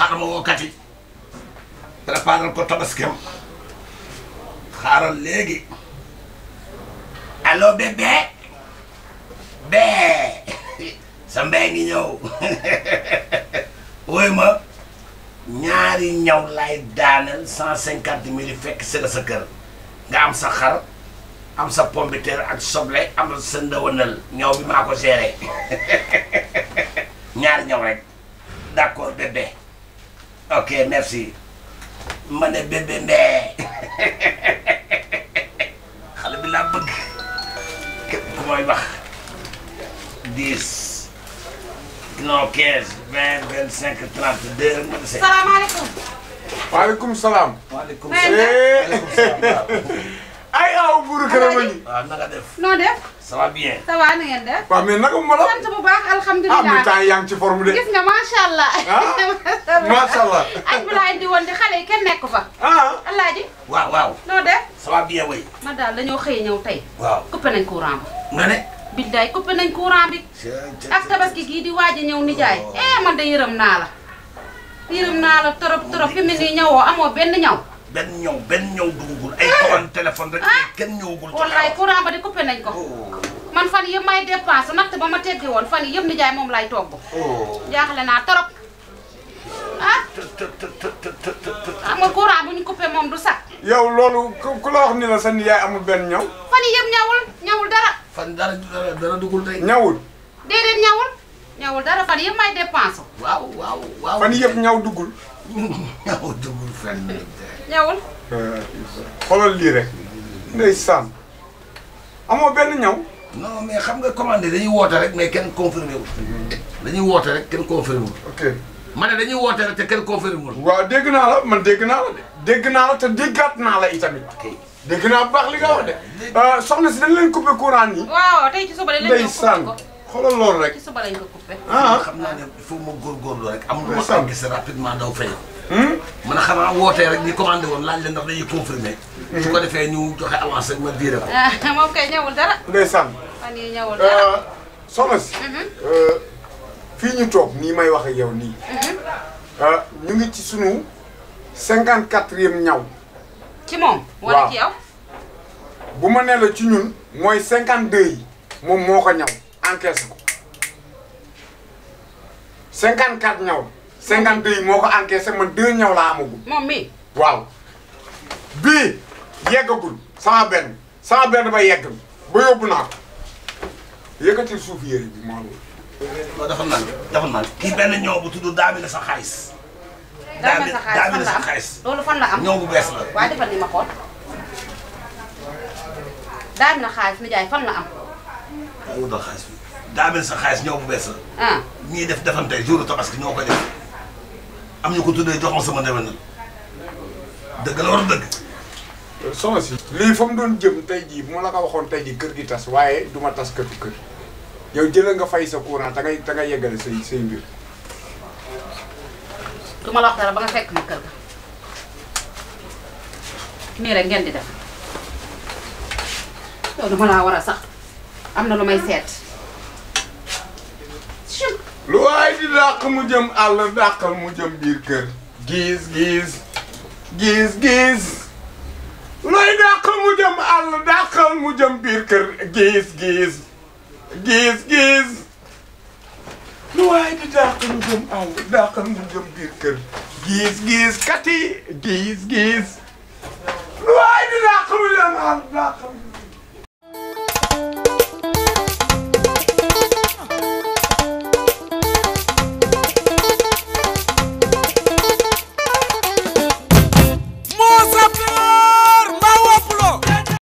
xaaral ma woo Kati préparer ko tabaskem xaaral léegi allo bébé sa mbéy ngi ñëw woy ma ñaari ñaw lay daaneel 150 000 fekk si la sa kër nga am sa xar am sa pomme de terre ak soble am sa ndëwanal ñaw bi maa ko géré ñaari ñaw rek d'accord bébé ok merci ma ne bébé mbee xale bi laa bëgg képp ku may wax 10 non 15 20 25 32 rek ma dese. salaamaaleykum. waaleykum salaam. waaleykum salaam. ay aw buuru këram a ngi. waaw na nga def. noo def. ça va bien. ça va na ngeen def. waaw mais naka ma la. sant bu baax alhamdulilah. ah mais temps yaa ngi ci forme de. gis nga macha allah. macha allah. añ bi laa indi woon di xale yi kenn nekk fa. Alaaji. waaw waaw. noo def. ça va bien way. ma daal dañoo xëy ñëw tey. waaw coupé nañ courant bi. nga ne. billaay coupé nañ courant bi. ak tabaski gii di waaj a ñëw nijaay. man de yërëm naa la. yërëm naa la trop trop fi mu ne nii ñëwoo amoo benn ñaw. benn ñëw dugugul ay commande téléphone rek kenn ñëwugul. wallaay courant ba di coupé nañ ko. man fan yëpp may dépense natt ba ma teggi woon fan yëpp nijaay moom lay togg. jaaxle naa trop. xam nga courant bu ñu coupé moom du sax. yow loolu ku la wax ni la sa nijaay amul benn ñaw. fan yëpp ñawul dara. fan dara dugul tey. ñawul. déedéet ñawul dara fan yëpp may dépense. waaw. fan yëpp ñaw duggul. ñaw dugul fenn. ñawul. xoolal lii rek. ndeysaan amoo benn ñaw. non mais xam nga commandé dañuy woote rek mais kenn confirmé wul. dañuy woote rek kenn confirmé wul. ok ma ne dañuy woote rek te kenn confirmé wul. waaw dégg naa la man dégg naa la de. dégg naa la te déggaat naa la itamit. dégg naa bu baax li nga wax de. soxna si dañ leen coupé courant nii. waaw tey ci suba lañ leen ndeysaan xoolal loolu rek. ci suba lañ ko coupé. xam naa ne il faut ma góorgóorlu rek. amul ma xam gis rapidement daw fay. man xanaa wootee rek ñi commandé woon laaj leen ndax dañuy confirmé. su ko defee ñu joxe avance rek ma viré ko. moom kay ñawul dara. ndeysaan. fan yii ñawul dara. soxna si. fii ñu toog nii may wax ak yow nii. ñu ngi ci sunu 54e ñaw. ci moom. wala ci yow. bu ma nee la ci ñun mooy 52 yi moom moo ko ñaw encaissé ko 54 ñaw 52 yi moo ko encaissé man 2 ñaw laa amagul. moom mii. waaw bii yeggagul sama benn ba yegg ba yóbbu naa ko yëkkatil suuf yére bi moo loolu. waaw dafa naan kii benn ñëw bu tudd daa mel sa xaalis. daa mel sa xaalis loolu fan la am ñëw bu bees la. waaye defal ni ma xool daa mel xaalis nijaay fan la am. daa wutal xaalis bi daa mel sa xaalis ñëw bu bees la. ñii def defante jour tabaski ñoo koy def am ñu ko tuddee jox ma sama ndewenal dëgg la war a dëgg. soxna si lii fa mu doon jëm tey jii bu ma la ko waxoon tey jii kër gi tas waaye du ma tas kër yow jëlee nga fay sa courant te ngay yeggale say mbir. du ma la wax dara ba nga fekk ma kër ga nii rek ngeen di def yow dama laa war a sax am na lu may seet. lu waay di dàq mu jëm àll dàqal mu jëm biir kër. gis. looy dàq mu jëm àll dàqal mu jëm biir kër gis. lu waay di dàq mu jëm àll dàqal mu jëm biir kër. gis Kati gis.